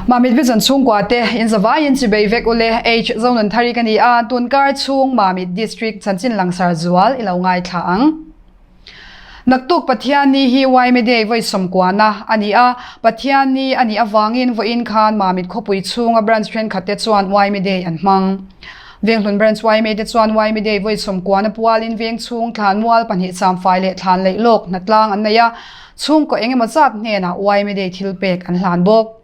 Mamit Vision chhungkua te in zavaiin chibei vek ule H Zonunthari ka ni a, tunkar chhung Mamit District chanchin langsar zual i lo ngaithla ang. Naktuk Pathianni hi Yma Day vawi sawmkuana a ni a, Pathianni a nih avangin vawiin khan Mamit khawpui chhunga branch thenkhat te chuan Yma Day an hmang. Venghlun Branch yma te chuan Yma Day vawi sawmkuana pualin veng chhung thlan mual pahnih chamfai leh thlan leih lawk hnatlang an nei a, chhungkaw engemaw zat hnenah Yma Day thilpek an hlan bawk.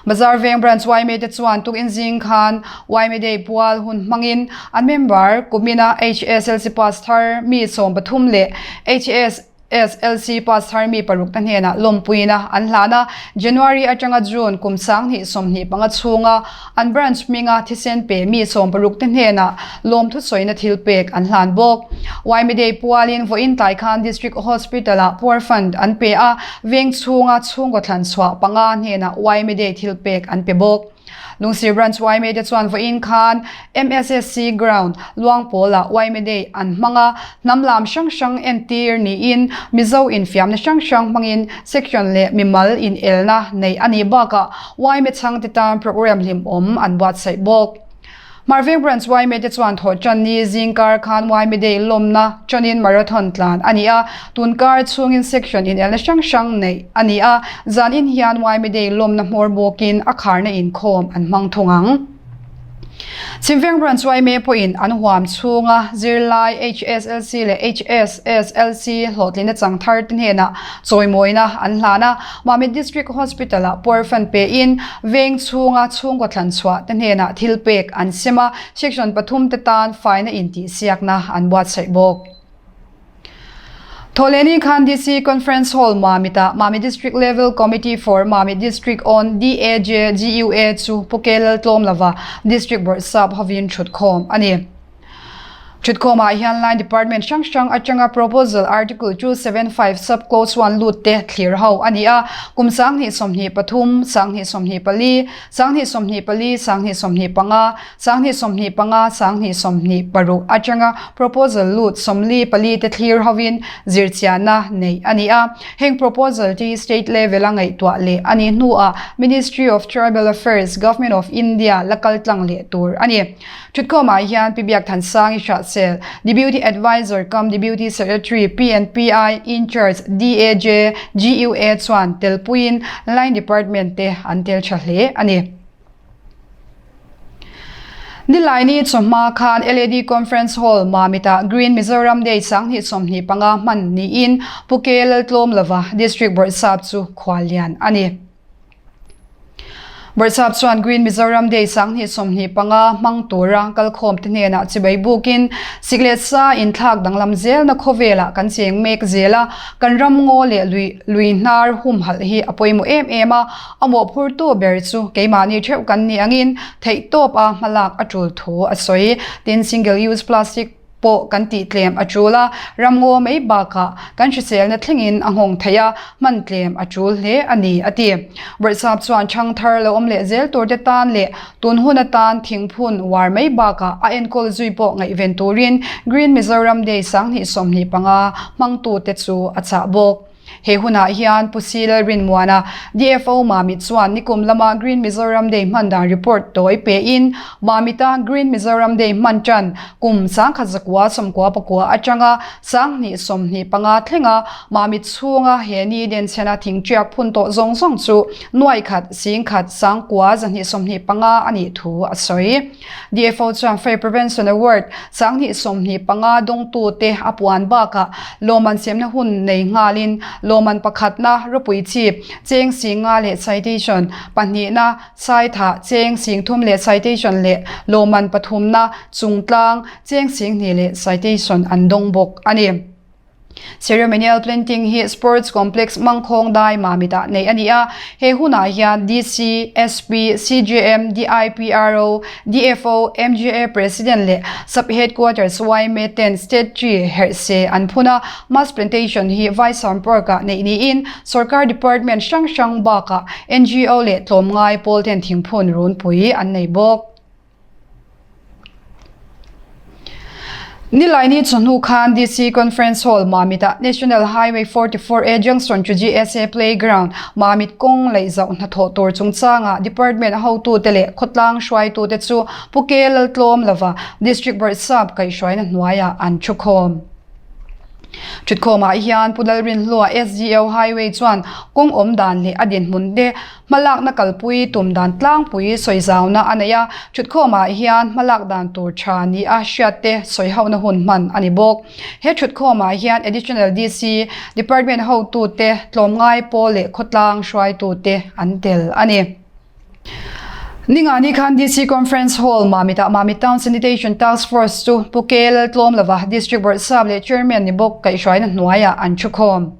Bazar Veng Branch yma te chuan tukin zing khan yma Day pual hun hmangin an member kumina HSLC pass thar mi 13 leh HSSLC pass thar mi paruk te hnenah lawmpuina an hlan a. January atanga June kum 2025 chhunga an branch hminga thisen pe mi 60 te hnenah lawmthusawiina thil pek an hlan bawk. Yma Day pualin vawiin tlai khan District Hospital-ah Poor Fund an pe a, veng chhunga chhungkaw thlan chhuah panga hnenah Yma Day thil pek an pe bawk. Lungsir Branch yma te chuan vawiin khan MSSC Ground, Luangpawlah yma Day an hmang a, hnam lam hrang hrang entir niin Mizo infiamna hrang hrang hmangin section leh mimal inelna neih a nih bakah yma chhangte tan programme hlimawm an buatsaih bawk. Hmarveng Branch yma te chuan thawhtanni zingkar khan yma Day lawmna tanin marathon tlan a ni a, tunkar chhungin section inelna hrang hrang neih a ni a, zanin hian yma Day lawmna hmawr bawkin a kharna inkhawm an hmang thung ang. Chhimveng Branch yma pawhin an huam chhunga zirlai HSLC leh HSSLC hlawhtlinna chang thar te hnenah chawimawina an hlan a, Mamit District Hospital-ah puar fan pein veng chhunga chhungkaw thlan chhuah te hnenah thil pek an sem a, section pathum te tan faina intihsiakna an buatsaih bawk. Thawhlehni khan DC Conference Hall Mamit-ah Mamit District Level Committee for Mamit District on DAJ GUA chu Pu Ke Laltlawm lova District Bawrhsap hovin thutkhawm a ni. Thutkhawmah hian line department hrang hrang atanga proposal article 275 sub clause 1 lut te thlir ho a ni a, kum 2023, 2024, 2024, 2025, 2025, 2026 atanga proposal lut 44 te thlir hovin zirchianna neih a ni a. Heng proposal te hi state level a ngaihtuah leh a nih hnuah Ministry of Tribal Affairs, Government of India la kal tlang leh tur a ni. Thutkhawmah hian Pi Biakthansangi Hriatsel, Deputy Adviser cum Deputy Secretary PNPI In-Charge DAJ GUA chuan telpuiin Line Department te an tel tha hle a ni. Nilaini chawhma khan LAD Conference Hall Mamitah Green Mizoram Day 2025 hman niin Pu Ke Laltlawm lova District Bawrhsap chu khuallian a ni. Bawrhsap chuan Green Mizoram Day 2025 hmang tura kalkhawm te hnenah chibai bukin sik leh sa inthlak danglam zelna khawvelah kan cheng mek zel a, kan ram ngaw leh lui lui hnar humhalh hi a pawimawh em em a, a mawhphurtu ber chu keimahni theuh kan ni angin theihtawp a hmalak a tul thu a sawi. Tin, single use plastic pawh kan tih tlem a tul a, ramngaw mai bakah kan hriselna thlengin a nghawng thei a, hman tlem a tul hle a ni, a ti. Bawrhsap chuan chhang thar lo awm leh zel turte tan leh tun hun atan thingphun uar mai bakah a enkawl zui pawh ngaihven turin Green Mizoram Day 2025 hmangtute chu a chah bawk. He hunah hian Pu Si Lalrinmuana, DFO Mamit chuan nikum lama Green Mizoram Day hman dan report tawi pein Mamita Green Mizoram Day hman tan kum 1999 atanga 2025 thlenga Mamit chhunga he ni denchhena thingtiak phun tawh zawng zawng chu nuai khat sing khat sangkua 225 a nih thu a sawi. DFO chuan Fire Prevention Award 2025 dawngtute a puan bakah lawmman siamna hun nei nghalin lawmman pakhatna ropui chip cheng singa leh citation pahnihna saithah cheng singthum leh citation leh lawmman pathumna chungtlang cheng singhnih leh citation an dawng bawk a ni. Ceremonial planting hi Sports Complex Mangkhawng dai Mamitah neih a ni a, he hunah hian DC, SP, CJM, DIPRO, DFO, MGA President leh Sub Headquarters yma ten State Tree herh se an phun a, Mass Plantation hi Vaisam Park-ah neih niin Sorkar Department hrang hrang bakah NGO leh tlawmngai pawl ten thingphun runpui an nei bawk. Nilaini chawhnu khan DC Conference Hall, Mamit-ah National Highway 44A Junction to GSA Playground, Mamit kawng laih zauh hnathawh tur chungchangah Department hotute leh khawtlang hruaitute chu Pu Ke Laltlawm lova District Bawrhsap kaihhruaina hnuaiah an thukhawm. Thutkhawmah hian Pu Lalrinhlua SDO Highway chuan kawng awm dan leh a dinhmun te Hmalakna kalpui tum dan tlangpui sawi zauna a nei a, thutkhawmah hian hmalak dan tur tha ni a hriatte sawi hauhna hun hman a ni bawk. He thutkhawmah hian Additional DC, Department hotute, tlawmngai pawl leh khawtlang hruaitute an tel a ni. Ningani khan DC Conference Hall, Mamitah Mamit Town Sanitation Task Force chu Pu K Laltlawmlova, District Bawrhsap leh Chairman ni bawk kaihhruaina hnuaiah an thukhawm.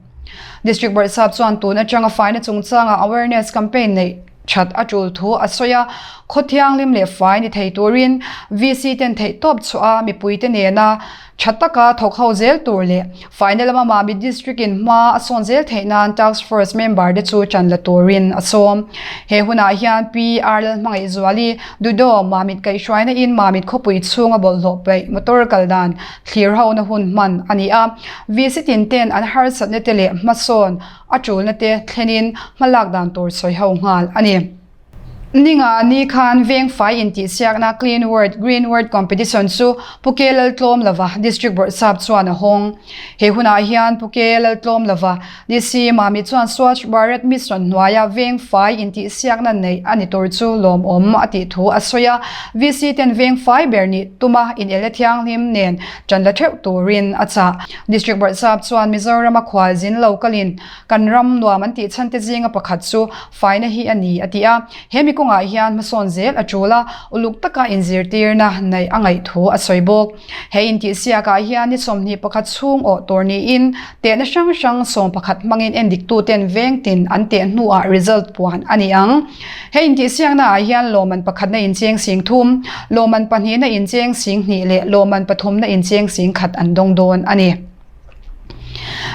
District Bawrhsap chuan tun atanga faina chungchanga awareness campaign neih that a tul thu a sawi a, khaw thianghlim leh fai ni thei turin VC ten theihtawp chhuah a mipuite nena tha taka thawk ho zel tur leh faina lama Mamit District in hma a sawn zel theih nan Task Force member te chu tan la turin a sawm. He hunah hian Pi R Lalhmangaihzuali, Dudo, Mamit kaihhruaina in Mamit khawpui chhunga bawlhhlawh paih motor kal dan Thlir hona hun hman a ni a, VC tin ten an harsatna te leh hmasawn a tulna te thlenin hmalak dan tur sawi ho nghal a ni. Ninga ni khan veng fai intihsiakna Clean Ward, Green Ward Competition chu Pu Ke Laltlawm lova District Bawrhsap chuan a hawng. He hunah hian Pu Ke Laltlawm lova DC Mami chuan Swachh Bharat Mission hnuaia veng fai intihsiakna neih a ni tur chu lawmawm a tih thu a sawi a. VC ten veng fai ber nih tuma inelna thianghlim nen tan la theuh turin a chah. District Bawrhsap chuan Mizorama khualzin lo kalin kan ram nuam an tih chhan te zinga pakhat chu faina hi a ni a ti a. He mi kawngah hian hmasawn zel a tul a, uluk taka inzirtirna neih a ngaih thu a sawi bawk. He intihsiakah hian ni 21 chhung awh tur niin tehna hrang hrang 11 hmangin endiktuten veng tin an teh hnuah result puan a ni ang. He intihsiaknaah hian lawmman pakhatna incheng sing thum, lawmman pahnihna incheng sing hnih leh lawmman pathumna incheng sing khat an dawng dawn a ni.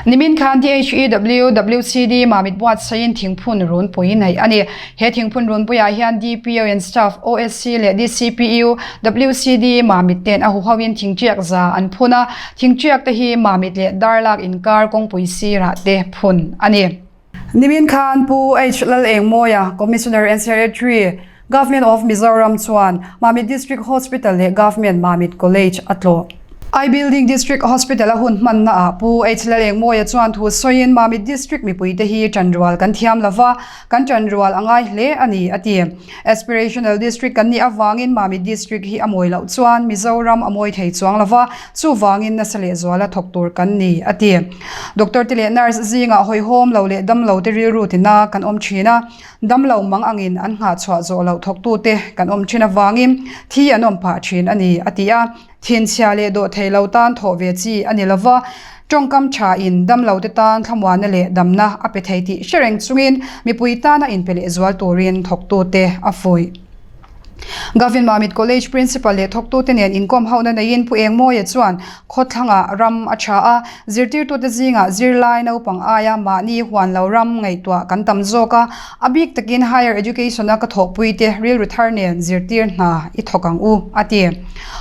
Nimin khan DHEW WCD Mamit buatsaiin thingphun runpui neih a ni. He thingphun runpuiah hian DPO and staff, OSC leh DCPU, WCD Mamit ten a huhoin thingṭiak za an phun a. Thingṭiak te hi Mamit leh Darlak inkar kawngpui sirah te phun a ni. Nimin khan Pu H Lalengmawia, Commissioner and Secretary, Government of Mizoram chuan Mamit District Hospital leh Government Mamit College a tlawh. I Building District Hospital a hun hmanna ah Pu H Lalengmawia chuan thu sawiin Mamit District mipuite hi tanrual kan thiam lova, kan tanrual a ngai hle a ni, a ti. Aspirational District kan nih avangin Mamit District hi a mawi loh chuan Mizoram a mawi thei chuang lova, chuvangin nasa lehzuala thawk tur kan ni, a ti. Doctor te leh nurse zingah hawihhawm lo leh damlo te rilru tina kan awm thin a, Damlo mang angin an nghah chhuah zawh loh thawktute kan awm thin avangin thi an awm phah thin a ni, a ti a. Thinchhia leh dawh thei lo tan thawh ve chi a ni lova, tawngkam thain damlote tan thlamuanna leh damna a pe thei tih hre reng chungin mipui tana inpe lehzual turin thawktute a fuih. Gavin Mamit College Principal leh thawktute nen inkawm hauhna neiin Pu Engmawia chuan khawthlangah ram a tha a, zirtirtute zingah zirlai naupang aia mahni huan lo ram ngaihtuah kan tam zawk a, a bik takin Higher Education-a ka thawhpuite rilru thar nen zirtir hna i thawk ang u, a ti.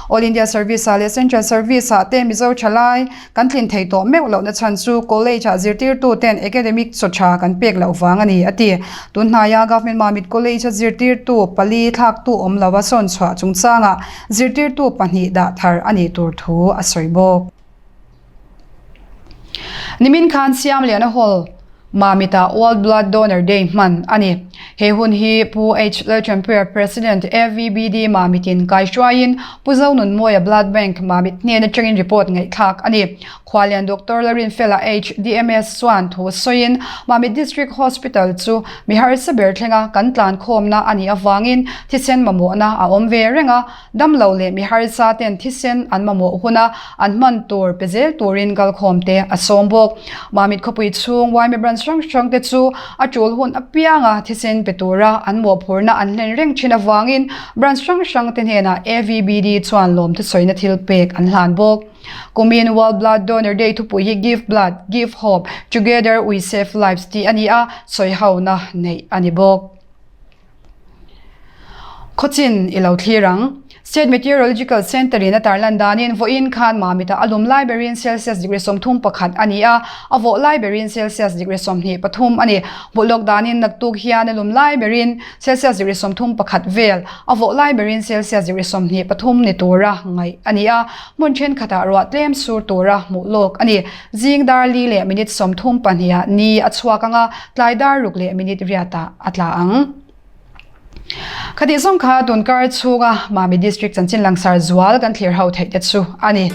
All India Service-ah leh Central Service-ah te Mizo thalai Kan tlin thei tawh meuh lohna chhan chu College-ah zirtirtuten academic chaw tha kan pek loh vang a ni, a ti. Tun hnaia Government Mamit College-a zirtirtu pali thlaktu awm lova sawn chhuah chungchangah zirtirtu pahnih dah thar a nih tur thu a sawi bawk. Nimin khan Siamliana Hall Mamit-ah World Blood Donor Day hman a ni. He hun hi Pu H. Lalchampuia President AVBD Mamit-in kaihruaiin Pu Zonunmawia Blood Bank Mamit hnen atangin report ngaihthlak a ni. Khualian Doctor Larinfela H. DMS chuan thu sawiin Mamit District Hospital chu mi harsa ber thlenga kan tlankhawmna a nih avangin thisen mamawhna a awm ve reng a, Damlo leh mi harsa ten thisen an mamawh huna an hman tur pe zel turin kalkhawm te a sawm bawk. Mamit khawpui chhung yma branch hrang hrang te chu a tul hun apianga thisen pe tura an mawhphurhna an hlen reng thin avangin branch hrang hrang te hnenah AVBD chuan lawmthu sawina thil pek an hlan bawk. Kumin World Blood Donor Day thupui hi Give Blood, Give Hope, Together We Save Lives tih a ni a, sawihona neih a ni bawk. Khawchin i lo thlir ang. State Meteorological Centre in a tarlan danin vawiin khan Mamit-ah a lum lai berin Celsius degree 31 a ni a, a vawh lai berin Celsius degree 23 a ni. Hmuhlawk danin naktuk hian a lum lai berin Celsius degree 31 vel, a vawh lai berin Celsius degree 23 ni tura ngaih a ni a, hmun thenkhatah ruah tlem sur tura hmuh lawk a ni. Zing dar li leh minute 32 ah ni a chhuak ang a, tlai dar ruk leh minute riatah a tla ang. Khatih zawng kha tunkar chhunga Mami District chanchin langsar zual kan thlir ho theih te chu a ni.